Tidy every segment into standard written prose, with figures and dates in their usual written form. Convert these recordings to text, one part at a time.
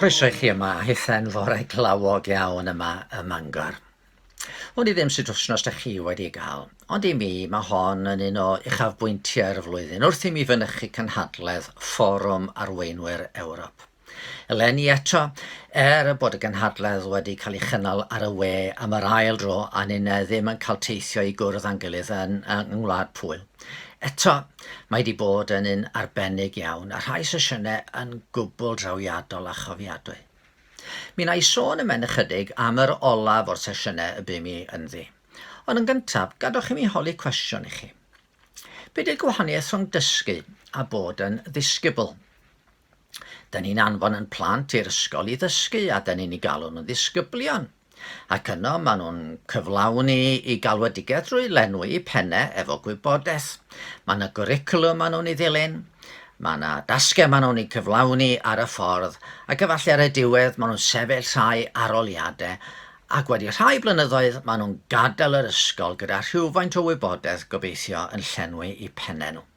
Croeso i chi yma, hithen fore glawog iawn yma ym Mangor. Wn i ddim sut wythnos da chi wedi ei gael, ond i mi mae hon yn un o uchafbwyntiau'r flwyddyn wrth i mi fynychu cynhadledd Fforwm Arweinwyr Ewrop. Eleni eto, er bod y gynhadledd wedi cael ei chynnal ar y we am yr ail dro a ninnau ddim yn cael teithio i gwrdd â'n gilydd yn, yng Ngwlad Pwyl, Eto, mae 'di bod yn un arbennig iawn, a rhai sesiynau yn gwbl drawiadol a chofiadwy. Mi wna i sôn ymhen ychydig am yr olaf o'r sesiynau y bum i ynddi. Ond yn gyntaf, gadewch i mi holi cwestiwn i chi. Be di'r gwahaniaeth rhwng dysgu a bod yn ddisgybl? Dyn ni'n anfon yn plant i'r ysgol i ddysgu a dyn ni'n eu galw nhw'n ddisgyblion. Ac yno maen nhw'n cyflawni i galwedigaeth drwy lenwi eu pennau efo gwybodaeth. Mae yna gwricwlwm maen nhw'n ei ddilyn, mae yna dasgau maen nhw'n eu cyflawni ar y ffordd, ac efallai ar y diwedd maen nhw'n sefyll rhai aroliadau, ac wedi rhai blynyddoedd maen nhw'n gadael yr ysgol gyda rhywfaint o wybodaeth gobeithio yn llenwi eu pennau nhw.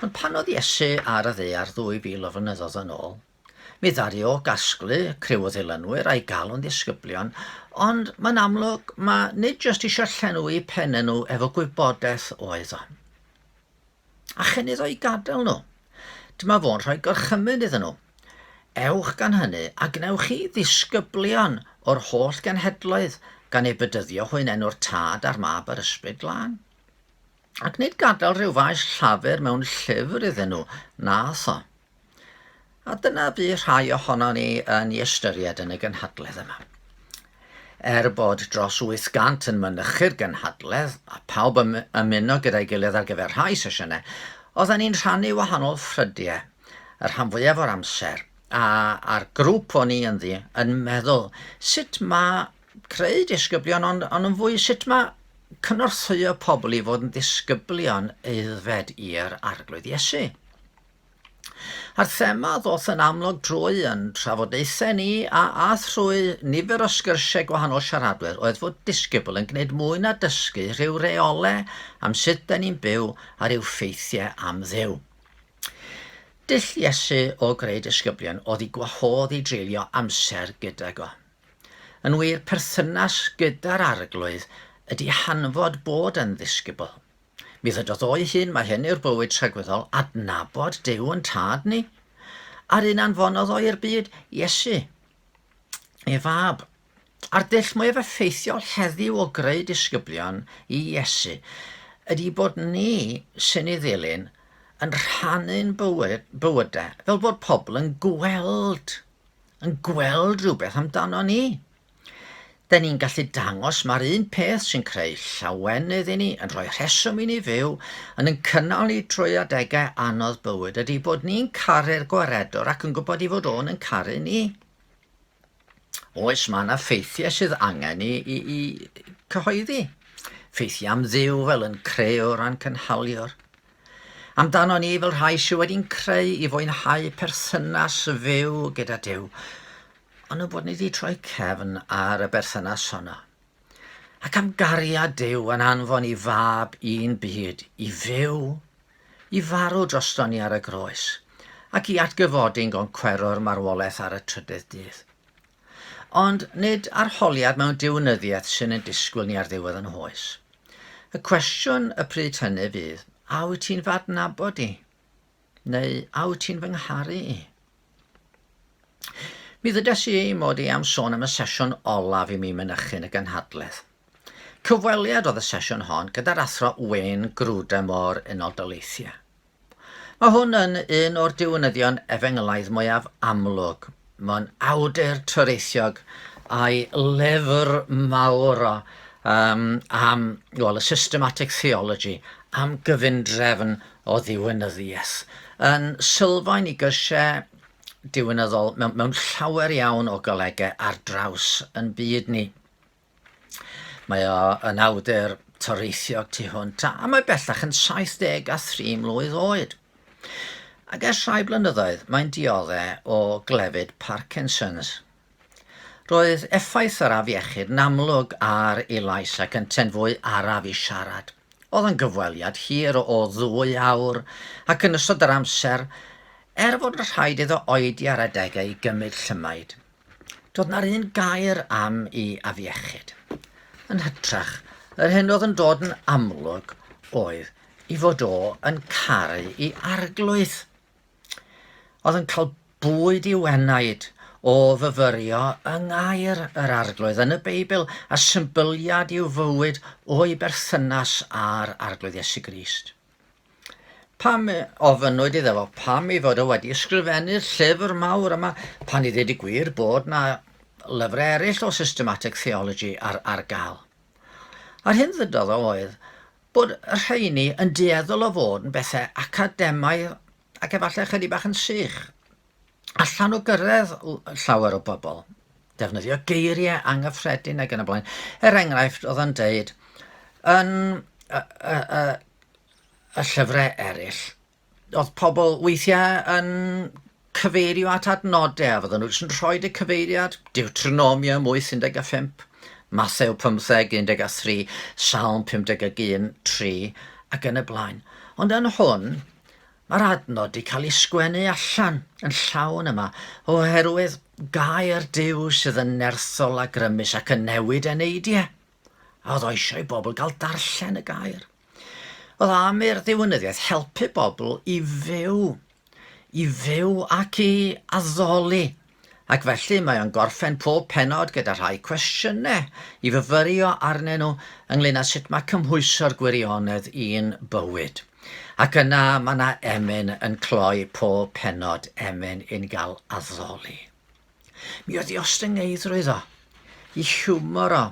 Ond pan oedd Iesu ar y ddaear ddwy fil o flynyddoedd yn ôl, mi ddaru o gasglu criw o ddilynwyr a'i galw'n ddisgyblion, ond mae'n amlwg ma' nid jyst eisiau llenwi pennau nhw efo gwybodaeth oedd o. A chyn iddo i gadael nhw, dyma fo'n rhoi gorchymyn iddyn nhw. Ewch gan hynny a gwnewch chi ddisgyblion o'r holl genhedloedd, gan eu bedyddio hwy'n enw'r Tad a'r Mab a'r Ysbryd Glân. Ac nid gadael rhyw faes llafur mewn llyfr iddyn nhw, nath o. A dyna fu rhai ohonon ni yn ei ystyried yn y gynhadledd yma. Er bod dros 800 yn mynychu'r gynhadledd, a pawb yn ymuno gyda'i gilydd ar gyfer rhai sesiynau, oedden ni'n rhannu wahanol ffrydiau y rhan fwyaf o'r amser, a, a'r grŵp o'n i ynddi yn meddwl sut mae creu disgyblion, ond, ond yn fwy sut mae cynorthwyo pobl i fod yn ddisgyblion aeddfed i'r Arglwydd Iesu. A'r thema ddoth yn amlwg drwy yn trafodaethau ni a, a thrwy nifer o sgyrsiau gwahanol siaradwyr oedd fod disgybl yn gwneud mwy na dysgu rhyw reolau am sut da ni'n byw a rhyw ffeithiau am Dduw. Dull Iesu o greu disgyblion oedd i gwahodd i dreulio amser gydag o. Yn wir, perthynas gyda'r Arglwydd ydy hanfod bod yn ddisgybl. Mi ddydodd o'i hun, mae hyn yw'r bywyd tragwyddol, adnabod Duw yn tad ni. A'r un anfonodd o i'r byd, Iesu, ei fab. A'r dull mwyaf effeithiol heddiw o greu disgyblion i Iesu ydy bod ni sy'n ei ddilyn yn rhannu'n bywyd, bywydau fel bod pobl yn gweld yn gweld rhywbeth amdano ni. Dyn ni'n gallu dangos mae'r un peth sy'n creu llawenydd i ni, yn rhoi rheswm i ni fyw, yn yn cynnal ni trwy adegau anodd bywyd, ydy bod ni'n caru'r gwaredwr ac yn gwybod i fod o'n yn caru ni. Oes, mae yna ffeithiau sydd angen i, i, i cyhoeddi. Ffeithiau am Dduw fel yn creuwr a'n cynhaliwr. Amdano ni fel rhai sydd wedi'n creu i fwynhau perthynas fyw gyda Duw, ond yn bod ni wedi troi cefn ar y berthynas honno. Ac am gariad Duw yn anfon i fab i'n byd, i fyw, i farw drosto ni ar y groes, ac i atgyfodi'n goncwerwr marwolaeth ar y trydydd dydd. Ond nid arholiad mewn diwinyddiaeth sy'n ein disgwyl ni ar ddiwedd yn hoes. Y cwestiwn y pryd hynny fydd, a wyt ti'n fy adnabod i? Neu a wyt ti'n fy ngharu i? Mi ddydes i mod i am sôn am y sesiwn olaf i mi mynychu yn y gynhadledd. Cyfweliad oedd y sesiwn hon gyda'r athro Wayne Grudem o'r Unol Daleithiau. Mae hwn yn un o'r diwinyddion efengylaidd mwyaf amlwg. Mae'n awdur toreithiog a'i lyfr mawr o um, am, well, y systematic theology, am gyfundrefn o ddiwinyddiaeth, yn sylfaen i gyrsiau diwinyddol mewn, mewn llawer iawn o golegau ar draws yn byd ni. Mae o yn awdur toreithiog tu hwnt, a mae bellach yn 73 mlwydd oed. Ac ers rhai blynyddoedd mae'n diodde o glefyd Parkinson's. Roedd effaith yr afiechyd yn amlwg ar ei lais ac ynte'n fwy araf i siarad. Oedd yn gyfweliad hir o ddwy awr, ac yn ystod yr amser, Er fod yn rhaid iddo oedi ar adegau i gymryd llymaid, doedd na'r un gair am i afiechyd. Yn hytrach, yr hyn oedd yn dod yn amlwg oedd i fod o yn caru i arglwydd. Oedd yn cael bwyd i'w enaid o fyfyrio yng ngair yr Arglwydd yn y Beibl a symbyliad i'w fywyd o'i berthynas â'r Arglwydd Iesu Grist. Pam ofynnwyd iddo fo pam ei fod o wedi ysgrifennu'r llyfr mawr yma, pan i ddweud y gwir bod na lyfrau eraill o systematic theology ar, ar gael. A'r hyn ddydodd o oedd bod y rheini yn dueddol o fod yn bethau academaidd ac efallai chydig bach yn sych. Allan o gyrraedd llawer o bobl, defnyddio geiriau anghyffredin ac yn y blaen. Er enghraifft, oedd o'n deud, yn y, y, y, y llyfrau eraill, oedd pobl weithiau yn cyfeirio at adnodau a fydden nhw jyst yn rhoi y cyfeiriad, Deuteronomium 8:15, Mathew 15, 13, Salm 51, 3, ac yn y blaen. Ond yn hwn, mae'r adnod wedi cael ei sgwennu allan yn llawn yma, oherwydd gair Duw sydd yn nerthol a grymus ac yn newid eneidiau. A oedd o eisiau i bobl gael darllen y gair. Oedd am i'r ddiwinyddiaeth helpu bobl i fyw, i fyw ac i addoli. Ac felly mae o'n gorffen pob pennod gyda rhai cwestiynau i fyfyrio arnyn nhw ynglyn â sut mae cymhwyso'r gwirionedd i'n bywyd. Ac yna mae yna emyn yn cloi pob pennod, emyn i'n gael addoli. Mi oedd ei ostyngeiddrwydd o, i hiwmor o,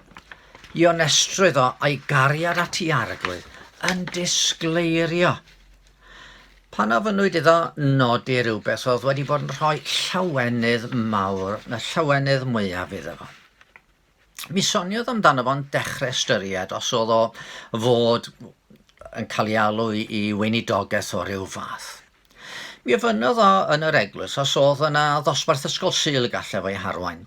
i onestrwydd o a'i gariad at ei arglwydd yn disgleirio. Pan ofynnwyd iddo nodi rhywbeth oedd wedi bod yn rhoi llawenydd mawr, y llawenydd mwyaf iddo fo. Mi soniodd amdano fo'n dechrau ystyried os oedd o fod yn cael ei alw i, i weinidogaeth o ryw fath. Mi ofynnodd o yn yr eglwys os oedd yna ddosbarth ysgol Sul y gallai fo ei harwain.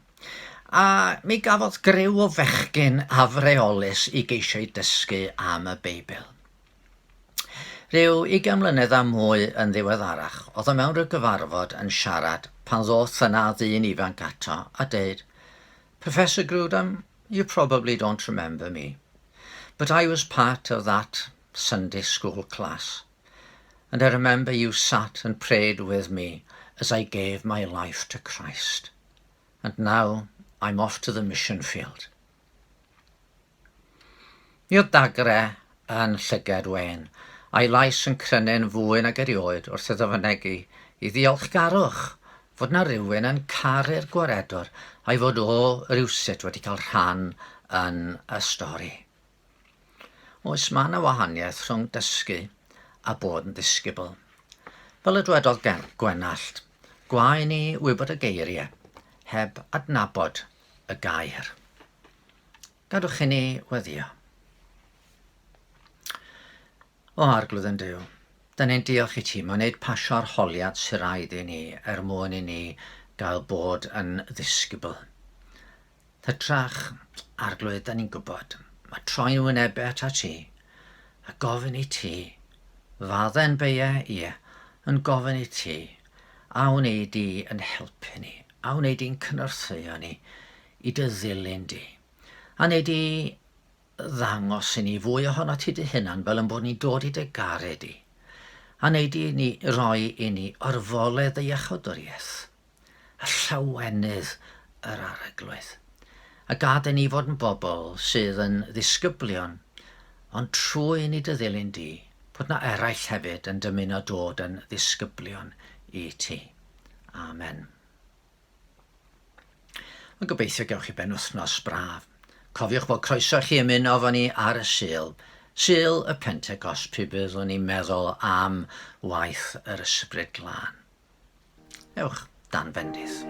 A mi gafodd griw o fechgyn afreolus i geisio ei dysgu am y Beibl. Rhyw ugain mlynedd a mwy yn ddiweddarach, oedd o mewn rhyw gyfarfod yn siarad pan ddoth yna ddyn ifanc ato a deud, Professor Grudem, you probably don't remember me, but I was part of that Sunday school class, and I remember you sat and prayed with me as I gave my life to Christ, and now I'm off to the mission field. Mi oedd dagre yn llygad Wên, a'i lais yn crynu'n fwy nag erioed wrth iddo fynegi i ddiolchgarwch fod 'na rywun yn caru'r Gwaredwr a'i fod o rywsut wedi cael rhan yn y stori. Oes, mae 'na wahaniaeth rhwng dysgu a bod yn ddisgybl. Fel y dwedodd Gwenallt, gwae ni wybod y geiriau heb adnabod y gair. Gadwch i ni weddio. O Arglwydd yn Duw, da ni'n diolch i ti, mae'n neud pasio arholiad sy'n rhaid i ni er mwyn i ni gael bod yn ddisgybl. Hytrach, Arglwydd, da ni'n gwybod, mae troi'n wynebau at ti, a gofyn i ti, fadde'n beie, ie, yn gofyn i ti, a wnei di yn helpu ni, a wnei di'n cynorthwyo ni i dy ddilyn di. A wnei di ddangos i ni fwy ohono ti dy hunan fel yn bod ni'n dod i dy garu di. A wnei di ni roi i ni orfoledd dy iachawdwriaeth a llawenydd yr Arglwydd. A gad i ni fod yn bobl sydd yn ddisgyblion, ond trwy i ni dy ddilyn di, bod na eraill hefyd yn dymuno dod yn ddisgyblion i ti. Amen. Ond gobeithio gewch chi benwythnos braf. Cofiwch bod croeso i chi ymuno efo ni ar y Sul, Sul y Pentecost, pryd byddwn ni'n meddwl am waith yr Ysbryd Glân. Ewch dan fendith.